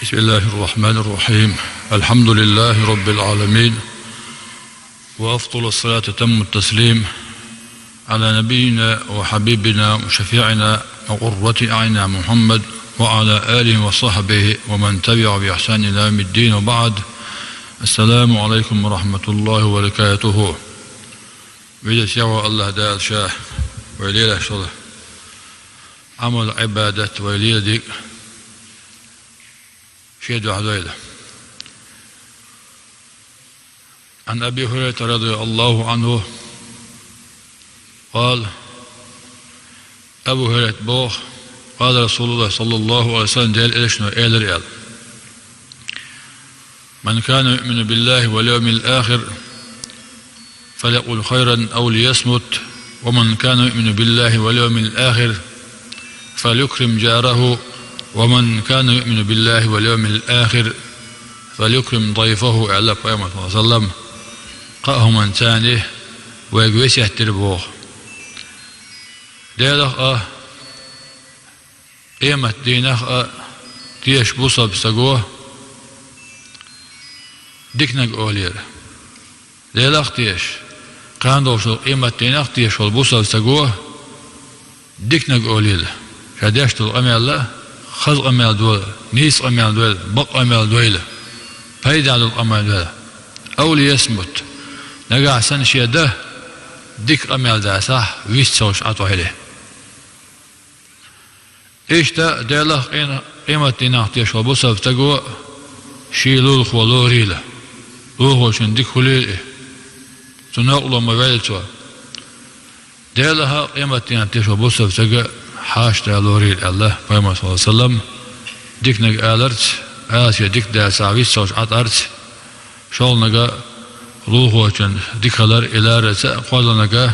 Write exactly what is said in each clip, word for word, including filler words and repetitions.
بسم الله الرحمن الرحيم. الحمد لله رب العالمين، وأفضل الصلاة وأتم التسليم على نبينا وحبيبنا وشفيعنا وقرة أعيننا محمد وعلى آله وصحبه ومن تبع بإحسان إلى يوم الدين، وبعد. السلام عليكم ورحمة الله وبركاته. Везачу Аллахӏ Дала Ша вай лелаш йолу Ӏамал-Ӏибадат, вай леладерг Шен дуьхьа дойла. عن أبي هريرة رضي الله عنه قال، Абу Хурайрат боху: قال رسول الله صلى الله عليه وسلم, Делан Элчано элира аьлла: من كان يؤمن بالله واليوم الآخر فليقل خيرا أو ليصمت، ومن كان يؤمن بالله واليوم الآخر فليكرم جاره، ومن كان يؤمن بالله واليوم الآخر فليكرم ضيفه, аьлла Пайхамара, саллаллаху Ӏалайхи ва саллам. Кхаа хӀуманца вайга весет дира боху. Делах а, къематдийнах а тешаш бусалба стаго диканиг олийла. Делах а тешаш, кхана долуш долу къематдийнах а тешаш волу бусалба стаго диканиг олийла. Ша деш долу къамел а хаза къамел дойла, нийса къамел дойла, бакъ къамел дойла, пайда долу къамел дойла. أو ليصمت, нагахь санна шен дан дика къамел дацахь, вист ца хуьлуш Ӏа тӀе хили. Иштта Делах а, къематдийнах а тешаш волу бусалба стаго шен лулахо лорийла. Лулахочун дика хуьлийла и. Цунна новкъарло ма велла цо. Делах а, къематдийнах а тешаш волу бусалба стага хьаша-да лорийла, аьлла Пайхамара, саллаллаху Ӏалайхи ва саллам. Диканиг аларца, ала шен дика дацахь, вист ца хуьлуш Ӏа тӀе хиларца, шолгӀаниг лулахочун дика хилар, и ларарца а, кхоалгӀаниг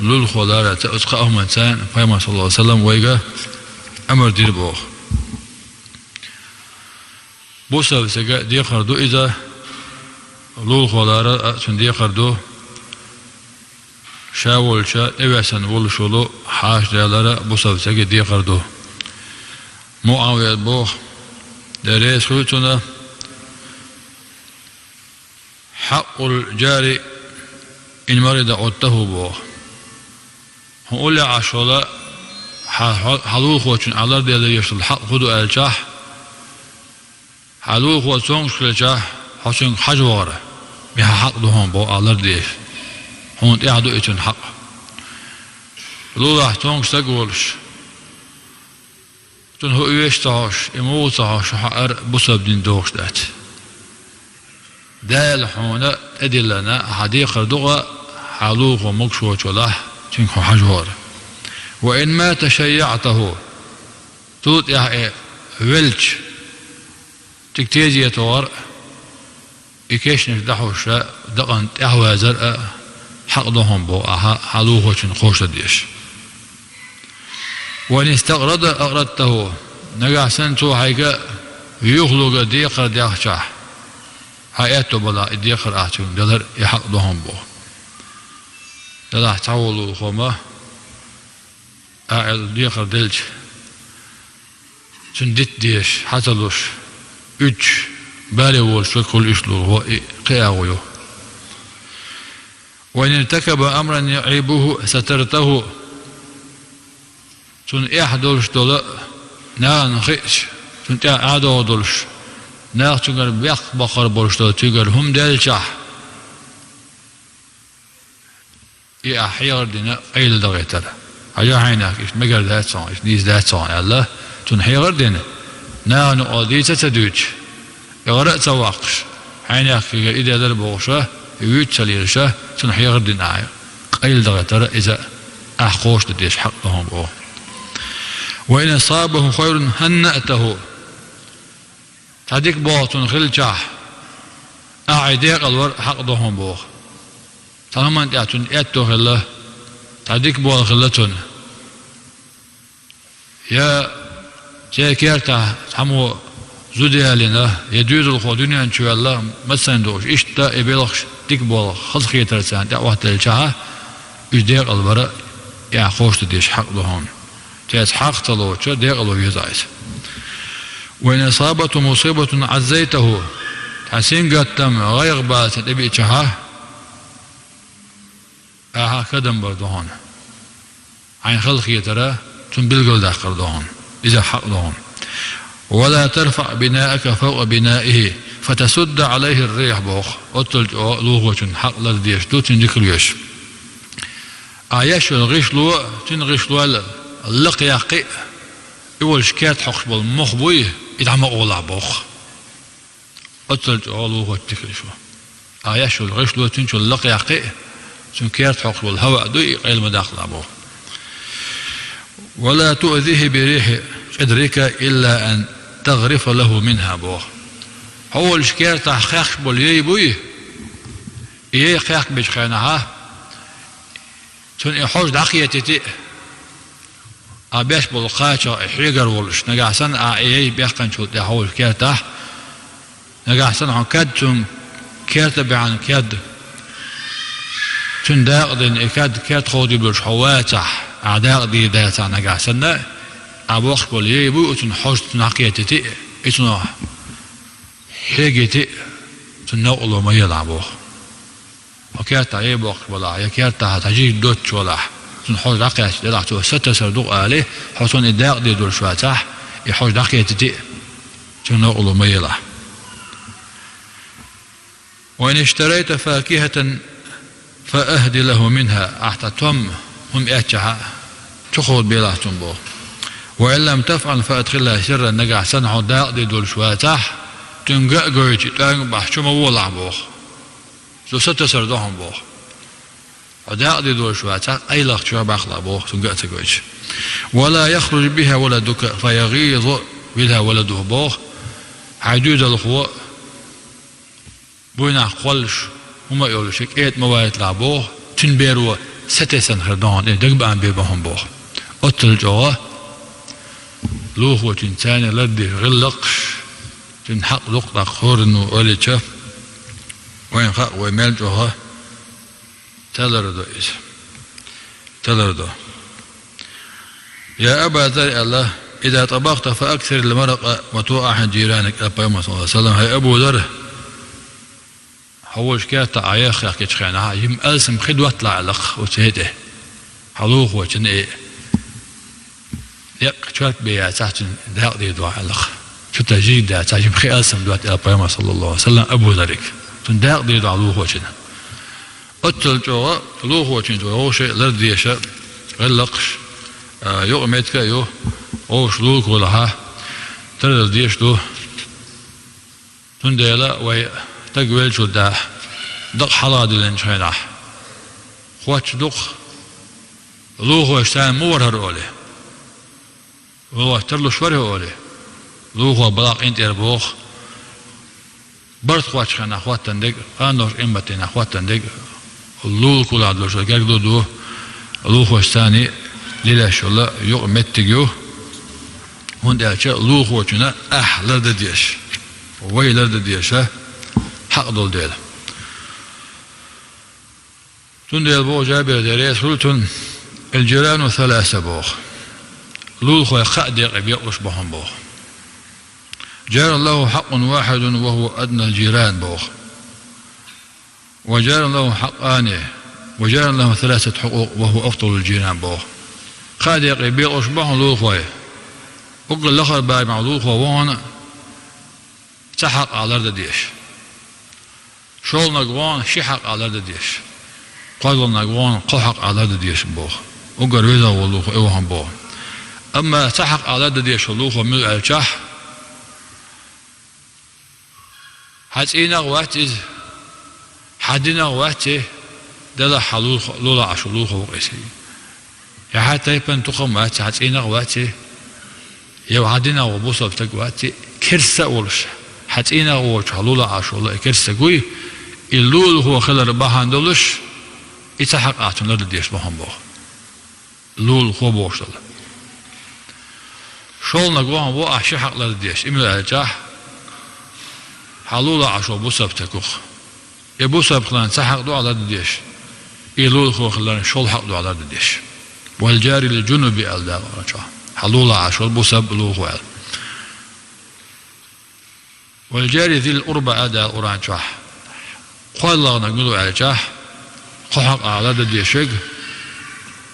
лулахо ларарца а, оцу кхаа хӀуманца Пайхамара, саллаллаху Ӏалайхи ва саллам, вайга амар дира боху. Бусалба стага декхар ду иза, лулахо ларар а цуьнан декхар ду, ша волчу тӀевесан волуш волу хьаша-да ларар а бусалба стага декхар ду. МуӀавият боху, Дела реза хуьлда цунна: حق الجار إن مرض عدته, боху. Хьуна уллехь Ӏаш волу хьан, хьан лулахочун Ӏа ларделла езаш долу хьакъ хӀун ду аьлчахь, хьан лулахо цомгуш хилчахь, хьо цуьнга хьажа вахара, и хьан хьакъ ду хьуна боху Ӏа лардеш. Хьуна тӀехь ду и цуьнан хьакъ. Лулахь цомгуш стаг волуш, цунна хӀун оьшу ца хьожуш, и муха ца хьожуш, хьо ара бусалба дин дохуш дац. Дала хьуна тӀедиллина хьан декхар ду-кх, хьан лулахо могуш воцуш велахь, цуьнга хьо хьажа вахара. وإن مات شيعته, цул тӀаьхьа и велча, цига тезета вахар а, и кешнаш дӀахьош, дакъана тӀаьхьавазар а хьакъ ду хьуна боху ахьа хьан лулахочунна кхочушдан дезаш. وإن استقرض أقرضته, нагахь санна цо хьайга юхалург декхар даьхчахь, хьан аьтто балахь и декхар ахь цуьнга далар а, и хьакъ ду хьуна боху. Делахь цхьа волу лулахо ма а аьлла декхар делча, цуьнан дита дезаш, хьа ца луш, уьдуш, баре волуш верг хуьлу иштта лулахо, и кхин агӀо ю. وإن ارتكب أمرا يعيبه سترته, цунна эхь долуш долу а, нахана хиъча, цунна тӀехь ӀадогӀа долуш, наха цуьнгара бехк баккхар болуш долу цуьнгара хӀума делчахь, и ахь хьехар дина къайладахийтар. Хьажа, хьайнех, иштта мегар дац хьуна, иштта нийса дац хьуна аьлла, цунна хьехар дина, нахана юкъахь дийца а ца дуьйцуш, и гӀара а ца ваккхаш, хьайнех, кхигара и делара бохуша, и вуьйцу ца лелаша, цунна хьехар дина ахь къайладахийтар, иза ахь кхочушдан дезаш хьакъ ду хьуна боху. وإن أصابه خير هنأته, цхьа дика болх цунна хилчахь, ахь и декъалвар а хьакъ ду хьуна боху. Цхьана хӀуманна тӀехь цунна аьтто хилла, цхьа дика болх хилла цунна. Я церан кертахь цхьаммо зуда ялийна, я доьзалхо дуьнен чу ваьлла, массарна дууш, иштта и белхаш, дика болх хазахетар царна тӀехь хӀоттаделчахьа, уьш декъалвар а ахь кхочушдан дезаш хьакъ ду хьуна. Цаьрца хьагӀ ца лоцуша декъало веза иза. وإن أصابته مصيبة عزيته, хьан сингаттам гӀайгӀа бацахь тӀебиъчахьа, ахьа кадам бар ду хьуна. Хьайна хала хетар цунна билгалдаккхар ду хьуна. Иза хьакъ ду хьуна. ولا ترفع بناءك فوق بنائه فتسد عليه الريح, боху. Оццул чӀогӀа лулахочун хьакъ лардеш ду, цуьнан дика лоьшу. Ахьа еш йолу гӀишло, цуьнан гӀишлол лакхаяккхи а, и волуш керта хьокхуш болу мох буй, и дӀа ма къолахь, боху. Оццул чӀогӀа лулахочун дика лоьшу. Ахьа еш йолу гӀишло, цуьнан чул лакхаяккхи а, цуьнан керта хьокхуш болу хӀаваъ дуй, и къайла ма даккхалахь, боху. ولا تؤذه بريح قدرك إلا أن تغرف له منها, боху. Хьо волчу кертахь хехкаш болу яй буй, и яй кхехкабечу хенахьа, цунна и хьожа дӀакхетийти а, ахьа беш болу кхача а хьегар волуш, нагахь санна ахьа и яй баьккхинчул тӀаьхьа хьо волчу кертахь, нагахь санна хьо кад цунна, керта баьхьна кад, цуьнан дакъа дина и кад, керта ховдийр долуш хьо вацахь, ахьа дакъа дийр дацахь нагахь санна, ахьа боккхуш болу яй буй, оцунна хьожа цунна дӀакхетийти а, и цунах хьегийти а, цунна новкъарло ма елахь, боху. Хьо кертахь яй боккхуш балахь, я кертахь цхьа жиг доццуш валахь, цунна хьожа дӀакхаьчча делахь, цо сатасар ду-кх али, хьо цунна и дакъа дийр долуш вацахь, и хьожа дӀакхетийти а, цунна новкъарло ма елахь. وإن اشتريت فاكهة فأهد له منها, ахьа цхьа том хӀума эцчахьа, чу кховдабелахь цунна, боху. وإن لم تفعل فأدخلها سرا, нагахь санна хьо дакъа дийр долуш вацахь, цуьнга а гойтуш, тӀоьнга бахьаш чу ма волахь, боху. Цо сатасар ду хьуна, боху. Хьо дакъа дийр долуш вацахь, къайлаха чу баккхалахь, боху, цуьнга а ца гойтуш. ولا يخرج بها ولدك فيغيظ منها ولده, боху. Хьайн доьзалхо буйнахь кхоллуш хӀума а йолуш, кӀеда ма вайталахь, боху, цуьнан беро сатесна хир ду хьуна, и дагабаам бен бу хьуна, боху. Оццул чӀогӀа лулахочуьнца царна лардеш гӀиллакхаш, цуьнан хьакъ дукха даккха хӀоранна ву аьлча, вайна хаьа вай мел чӀогӀа талар ду иза. Талар ду. يا أبا ذر, аьлла, إذا طبخت فأكثر المرق وتوعح جيرانك, аьлла Пайхамара, саллаллаху Ӏалайхи ва саллам, хӀай Абу Зарр, хьо волчу кертахь ахьа яй хехкичу хенахь, жимма алсам хи дотталахь, аьлла-кх, оцу хӀетте. Хьан лулахочунна и некъ чорта бен яцахь, цуьнан дакъа дийр ду хьо, аьлла-кх. Чу тан жиг дацахь, жимма хи алсам дотта, аьлла Пайхамара, саллаллаху Ӏалайхи ва саллам, Абу Зарриг. Цуьнан дакъа дийр ду хьо лулахочунна. Оццул чӀогӀа лулахочуьнца вай вовшийн лардеш гӀиллакхаш, а, юкъаметтиг а ю, вовшийн лулахо лахь, тарлуш дезаш ду. Цундела вай стаг веллачул тӀаьхьа дакъа хьалха диллинчу хенахь, хоттуш ду-кх, лулахошца цхьаьна муха вара хӀара олий. Вовшашца тарлуш вара хӀара олий. Лулахо балха къинтӀера боху. Барт хоттучу хенахь хоттун дерг, къанойн къематдийнахь хоттун дерг, лулахо лахь долуш гергарло ду, лулахошца цхьаьна лелош йолу юкъаметтиг ю, хӀунда аьлча лулахочунна ахь лардан дезаш, вай лардан дезаш хьакъ долу дела. Цундела боху Жабира, Дела реза хуьлда цунна: الجيران ثلاثة, боху. Лулахой кхаа декъе бекъалуш бу хьуна, боху. جار له حق واحد وهو أدنى الجيران, боху. وجار له حقان وجار له ثلاثة حقوق وهو أفضل الجيران, боху. Кхаа декъе бекъалуш бу хьуна лулахой. Уггар лахара барамехь лулахо ву хьуна цхьа хьакъах лардан дезаш. ШолгӀаниг ву хьуна ши хьакъах лардан дезаш. КхозлагӀниг ву хьуна кхо хьакъах лардан дезаш, боху. Уггар веза волу лулахо и ву хьуна, боху. Амма цхьа хьакъах лардан дезаш волу лулахо мила аьлчахь, хьан цӀийнах а вац иза, хьан динах а вац и, делахь хьан лулахо, лулахь Ӏаш волу лулахо ву-кх иза. Я хьан тайпана тукхам а вац, хьан цӀийнах а вац и, я хьан динах волу бусалба стаг вац и, керста а волуш, хьан цӀийнах а воцуш, хьан лулахь Ӏаш волу и керста стаг вуй, и лулахо хилар бахьана долуш, и цхьа хьакъах цунна лардан дезаш бу хьуна, боху. Лулахо бохуш долу. ШолгӀаниг ву хьуна, ву ахь ши хьакъ лардан дезаш, и мила аьлчахь, хьан лулахь Ӏаш волу бусалба стаг ву-кх. И бусалба хиларна цхьа хьакъ ду ахь лардан дезаш, и лулахо хиларна шолгӀа хьакъ ду ахь лардан дезаш. والجار للجنب аьлла дакъа чохь. Хьан лулахь Ӏаш волу бусалба лулахо аьлла. «Вал-жари зил-къурба», аьлла Къуръан чохь. КхоалагӀниг мила ву аьлчахь, кхо хьакъ Ӏа лардан деза шега: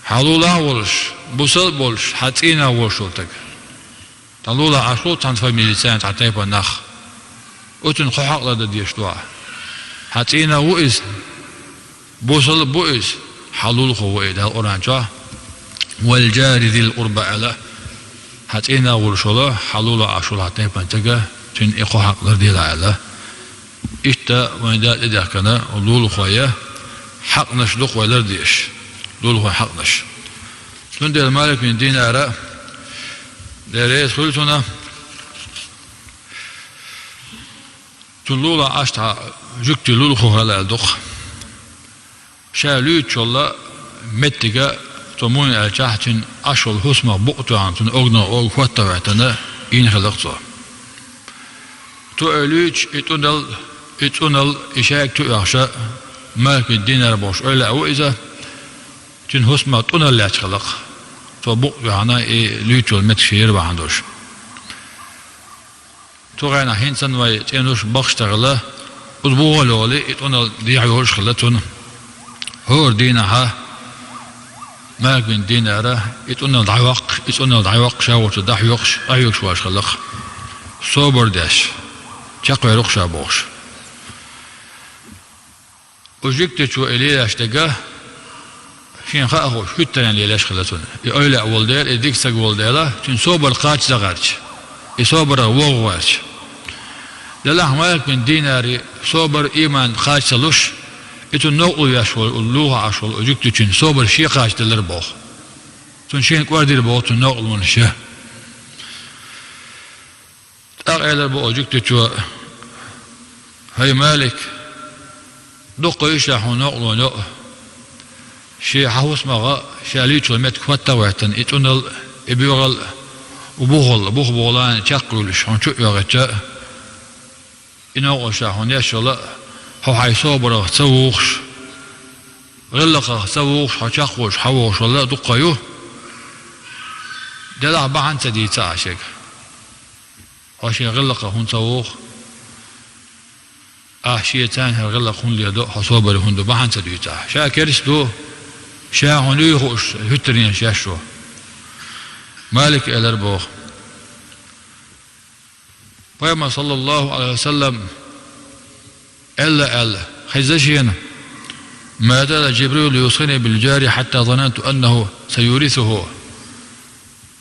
хьан лулахь а волуш, бусалба а волуш, хьан цӀийнах а волуш волу стаг. Тхан лулахь Ӏаш ву цхьана фамилица цхьана тайпана нах. Оцунна кхо хьакъ лардан дезаш ду ахь. Хьан цӀийнах а ву иза, бусалба а ву иза, хьан лулахо а ву и, Дала Къуръан чохь: «Вал-жари зил-къурба», аьлла, хьан цӀийнах а волуш волу, хьан лулахь Ӏаш волу хьан тайпана стага, цуьнан и кхо хьакъ лардийла аьлла. Иштта вайн Дала тӀедехкина лулахойн хьакънаш ду-кх вай лардеш, лулахойн хьакънаш. Цундела Малик бин Динара, Дела реза хуьлда цунна, цуьнан лулахь Ӏаш цхьа жуьгти лулахо хилла аьлла ду-кх. Ша луьйчу йолу меттига цо муха аьлчахь, цуьнан Ӏаш йолу хӀусамах букъ тоьхна, цуьнан огнах ога хӀотта а хӀоьттина, ийна хилла-кх цо. Цо и луьйчу, и тӀунал, и цӀунал, и шайга туьйхира, Малик бин Динар бохуш эвлаъ ву иза, цуьнан хӀусамах тӀунал лаьтташ хилла-кх. Цо букъ тоьхна, и луьйчу йолу меттиг шен яра бахьана долуш. Цу хенахь хӀинца санна вайн цӀенош бахча тӀехь хилла, оцу бухахь а йолий, и тӀунал дехьа йолуш хилла цунна. ХӀора дийнахь Малик бин Динара и тӀунал дӀайоккхуш, и цӀунал дӀайоккхуш, ша волчу дӀахьоькхуш, къахьоьгуш волуш хилла-кх, собар деш, чекхвер ву-кх ша бохуш. Оцу жуьгтичо и лелош дерг шена хаа хууш, хӀуьттаренна лелош хилла цунна. И эвлаъ волу дела, и дика стаг волу дела, цуьнан собар кхача ца гӀерташ, и собарах вогӀу гӀерташ. Делахь Малик бин Динари собар, ийман кхача ца луш, и цунна новкъарло веш волу, лулахь Ӏаш волу оцу жуьгтичун собар шен кхача делира боху. Цунна шена кӀордийра боху цуьнан новкъарлонаш. ТӀаккха элира боху оцу жуьгтичо: «ХӀай Малик, дуккха ю ша хьуна новкъарло йо, шен хьан хӀусамах а, ша луьйчу йолу меттиг хӀотта а хӀоьттина, и цӀунал, и боьгӀал, и бухал, бух бухалан чекхвуьйлуш хьуна чу а оьгӀича, и новкъарло ша хьуна еш йолу, хьо хьайн собарах ца вухуш, гӀиллакхах ца вухуш, хьо чекхволуш хьан вогӀуш волу дуккха ю. Делахь бахьана ца дийца ахь шега. Хьо шен гӀиллакхах хӀунда ца вуху? Ахь шен царна хӀара гӀиллакх хӀунда леладо, хьо собаре хӀунда ду, бахьана ца дуьйцу ахь. Ша керста ду, ша хьуна юй хууш, хӀуьттаренаш еш ву». Малика элира боху: «Пайхамар, саллаллаху Ӏалайхи ва саллам, аьлла, аьлла, хезна шена: „Ма зала Джибрилу юсини бил-джари хьатта зананту аннаху саюрисуху“».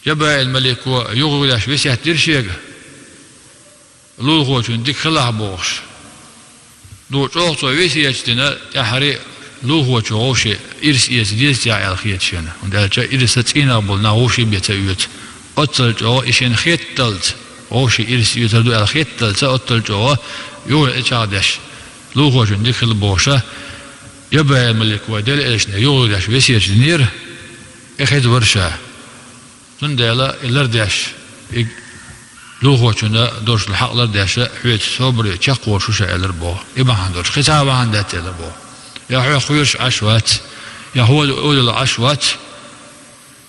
Джабраил-малико юхагӀоьллеш весет дира шега, лулахочун дика хилахь бохуш. Дуьхьа чӀогӀа цо весеташ дина, тӀаьххьара лулахочо вовшийн ирс эца деза техьа аьлла хета шена. ХӀунда аьлча ирс цӀийнах болу нах вовшийн бен ца оьцу. Оццул чӀогӀа и шена хетталц, вовшийн ирс оьцур ду аьлла хетталц, оццул чӀогӀа юхагӀоьллеш деш, лулахочун дика хила бохуш, Джабраил-малико Делан элчане юхагӀоьллеш весеташ динера, и хезна вара ша. Цундела и лардеш, и лулахочунна долуш долу хьакъ лардеш, хьоьца собаре чекхволуш ву ша элира боху. И бахьана долуш, кхин цхьа а бахьана дац элира боху. Я хьох кхоьруш Ӏаш вац, я хьоьца ойла Ӏаш вац.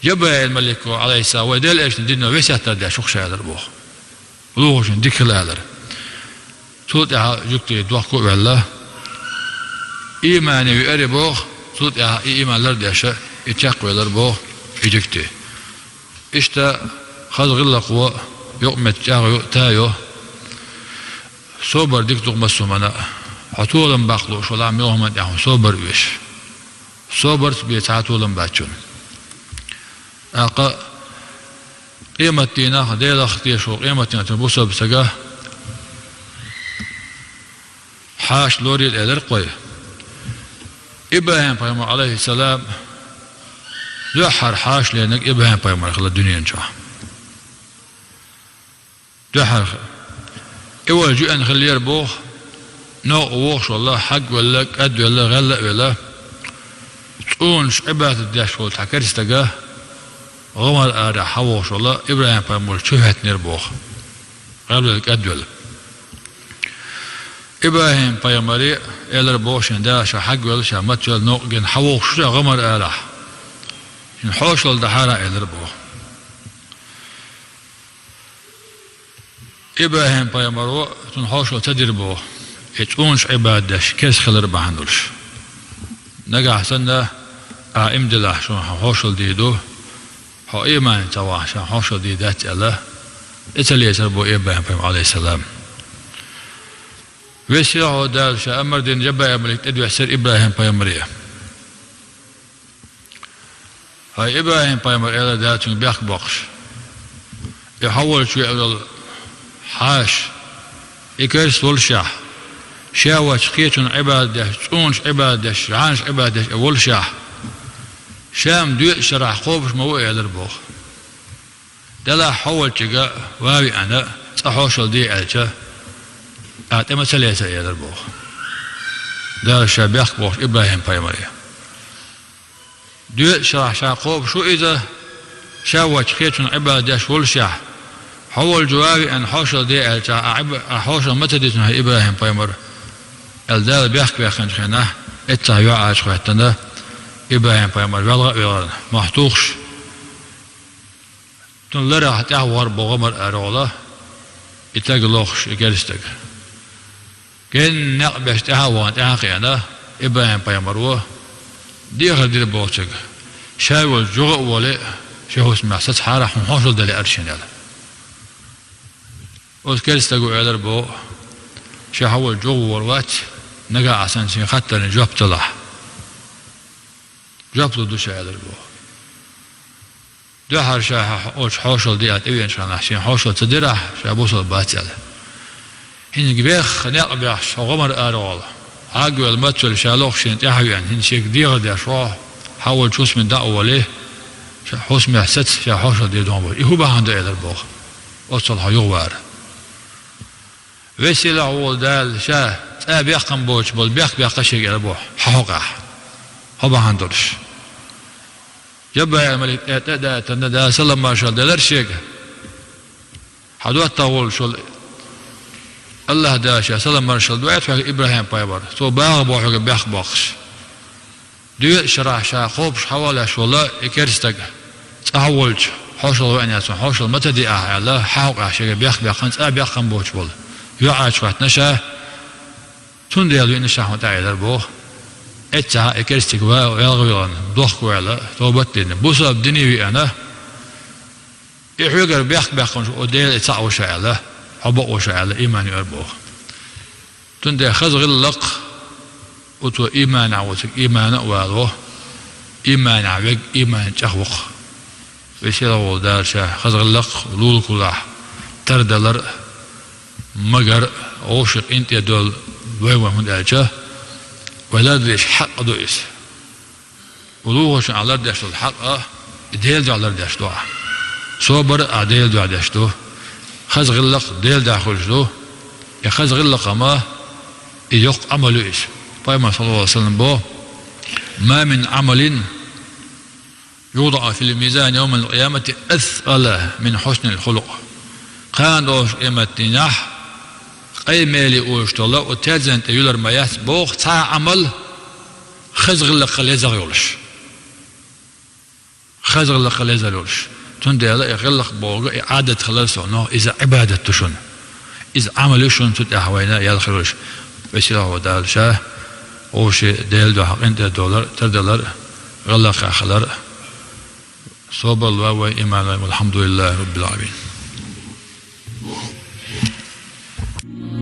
Джабраил-малико, Ӏалайхиссалам, вайн Делан элчане дина весет лардеш ву-кх ша элира боху. Лулахочун дика хила алара. Цул тӀаьхьа жуьгти дохко а ваьлла, иймане веара боху, цул тӀаьхьа и ийман лардеш, и чекхвелира боху и жуьгти. Иштта хаза гӀиллакхо, юкъаметтиг чӀагӀйо, тайо. Собар дика ду-кх массо а хӀуманна. Хьо толам баккха лууш валахь, муьлхха хӀуманна тӀехь хьуна собар оьшу. Собарца бен цхьа а толам бац хьуна. ТӀаккха къематдийнахь, Делах тешаш волу къематдийнахь цуьнан бусалба стага хьаша лорийла элира-кх вай. ИбрахӀим-пайхамар, Ӏалайхиссалам, дуьххьара хьаша леринарг ИбрахӀим-пайхамар хилла дуьнен чохь. Дуьххьара. И волчу юьхьанна хиллера боху, новкъа вогӀуш волла, хьагвелла, кӀадвелла, гӀелла а велла, цӀунаш Ӏибадат деш волу цхьа керста стага гӀамар арахь хьан вогӀуш волла ИбрахӀим-пайхамар чу хӀоьттинера боху, гӀелвелла, кӀадвелла. ИбрахӀим-пайхамаре элира боху шен Дала, ша хьагвелла, ша мацвелла, новкъа гина хьан вогӀуш ву ша гӀамар арахь, шуна хьошалла дахьара элира боху. ИбрахӀим-пайхамаро цунна хьошалла ца дира боху, и цӀуначу Ӏибадат деш керста хилар бахьана долуш. Нагахь санна ахь иман дилахь, шуна хьан хьошалла дийр ду, хьо имане ца вахь, ша хьошалла дийр дац аьлла, тӀе ца лецара боху ИбрахӀим-пайхамар, Ӏалайхиссалам. Веза-Сийлахь волу Дала ша амар дина Жабраил-малик тӀедоьссира ИбрахӀим-пайхамаре. ХӀай ИбрахӀим-пайхамар, элира Дала цуьнга бехк боккхуш, и хьо волчу веарал хьаша, и керста волушехь, ша воцчу кхечунна Ӏибадат деш, цӀуначу Ӏибадат деш, жӀарна Ӏибадат деш и волушехь, ша-м доьазчу шарахь кхобуш ма ву, элира боху. Делахь хьо волчуьнга ван а веана, цкъа хьошалла де аьлча, ахь тӀе ма ца лецара, элира боху. Дала ша бехк боккхуш ИбрахӀим-пайхамаре. Доьазчу шарахь ша кхобуш ву иза, ша воцчу кхечунна Ӏибадат деш волушехь, хьо волчу ван а веана хьошалла де аьлча, ахь Ӏиба-, ахь хьошалла ма ца дитина, хӀай ИбрахӀим-пайхамар, аьлла, Дала бехк баьккхинчу хенахь, эццахь юьхьӀаьржа хӀоьттина, ИбрахӀим-пайхамар велха а велхана, мохь тухуш, цуьнан ларах тӀаьхьа вахар боху гӀамар арагӀала, и стаг лохуш, и керста стаг. Генна некъ беш тӀаьхьа а вахана, тӀаьхьа а кхиъна, ИбрахӀим-пайхамаро дехар дира боху цуьнга: ша волчу юха а волий, шен хӀусамехь сацахьара, хьуна хьошалла дан лаьара шена, аьлла. Оцу керста стага элира боху: ша хьо волчу юха вогӀур вац, нагахь ахь санна шен хаттарна жоп далахь, жоп лур ду ша, элира боху. Дуьххьара ша хьо-, оцу хьошалла де аьлла тӀевеанчу хенахь, шена хьошалла ца дирахь, ша бусалба бац аьлла. ХӀинца бехха некъ беш, хьо гӀамар арагӀала, хьагвелла мацвелла ша лохуш шена тӀаьхьа веана, хӀинца шега дехар деш ву хьо, хьо волчу хӀусамна дӀа а волий, ша хӀусамехь саца, ша хьошалла де догӀун бу. И хӀун бахьана ду, элира боху, оццул хьо юха вар? Веза-Сийлахь волу Дала ша цкъа бекхам боцуш болу бехк баьккхина шега, элира боху, хьан хьокъехь, хьо бахьана долуш. Жабраил-малик тӀе, тӀе а даийтина, Дала салам-маршалла делира шега. Хьан доттагӀа волуш волу АллахӀ Дала ша салам-маршалла доуьйту хьоьга, ИбрахӀим-пайхамар, цо багӀар бу хьоьга бехк боккхуш. Доьазчу шарахь ша кхобуш хьавалош волу и керста стаг, цкъа хьо волчу хьошалла веана, цунна хьошалла ма ца де ахь, аьлла, хьан хьокъехь шега бехк баьккхина, цкъа бекхам боцуш болу юьхьӀаьржа хӀоьттина ша. Цундела веана ша хьуна тӀаьхьа, элира боху. Эццахь и керста стаг ва-, велха а велхана, дохко а ваьлла, тобат а дина, бусалба дине а веана, и хьоьгара бехк баьккхинчу Дела и цхьаъ ву ша аьлла, хьо бакъ ву ша аьлла, иман йоьура боху. Цундела хаза гӀиллакх, оцу иманехь воцург иман а валаво, иманехь верг иман чӀагӀ ву-кх. Веза-Сийлахь волу Дала ша хаза гӀиллакх, лулахулахь, тардалар а, магар а, вовшийн къинтӀера довла вай ван, хӀунда аьлча вай лардеш хьакъ ду иза. Ву лулахочун ахь лардеш долу хьакъ а, и Делан дуьхьа лардеш ду ахь. Собар а ахь Делан дуьхьа деш ду. Хаза гӀиллакх Делан дуьхьа хуьлуш ду. И хаза гӀиллакх-м, и йоккха Ӏамал ю иза. Пайхамар, саллаллаху Ӏалайхи ва саллам, боху: «Ма мин Ӏамалин юдаӀу фил мизани йовмал къиямати аскъала мин хьуснил хулукъ». Кхана долуш къематдийнахь къай меле олуш долу оцу терзан тӀе юьлур ма яц боху цхьа а Ӏамал хаза гӀиллакхах лезагӀа йолуш. Хаза гӀиллакхах лезар йолуш. Цундела и гӀиллакх бохург и Ӏадат хилар сов, но иза Ӏибадат ду шуна. Иза Ӏамал ю шуна цу тӀехь вайна ял хир йолуш. Веза-Сийлахь волу Дала ша вовшийн Делан дуьхьа къинтӀера довлар, тардалар, гӀиллакхехь хилар. Собар лой вай, иман лой. Валхьамдулиллахи Раббил Ӏаламин.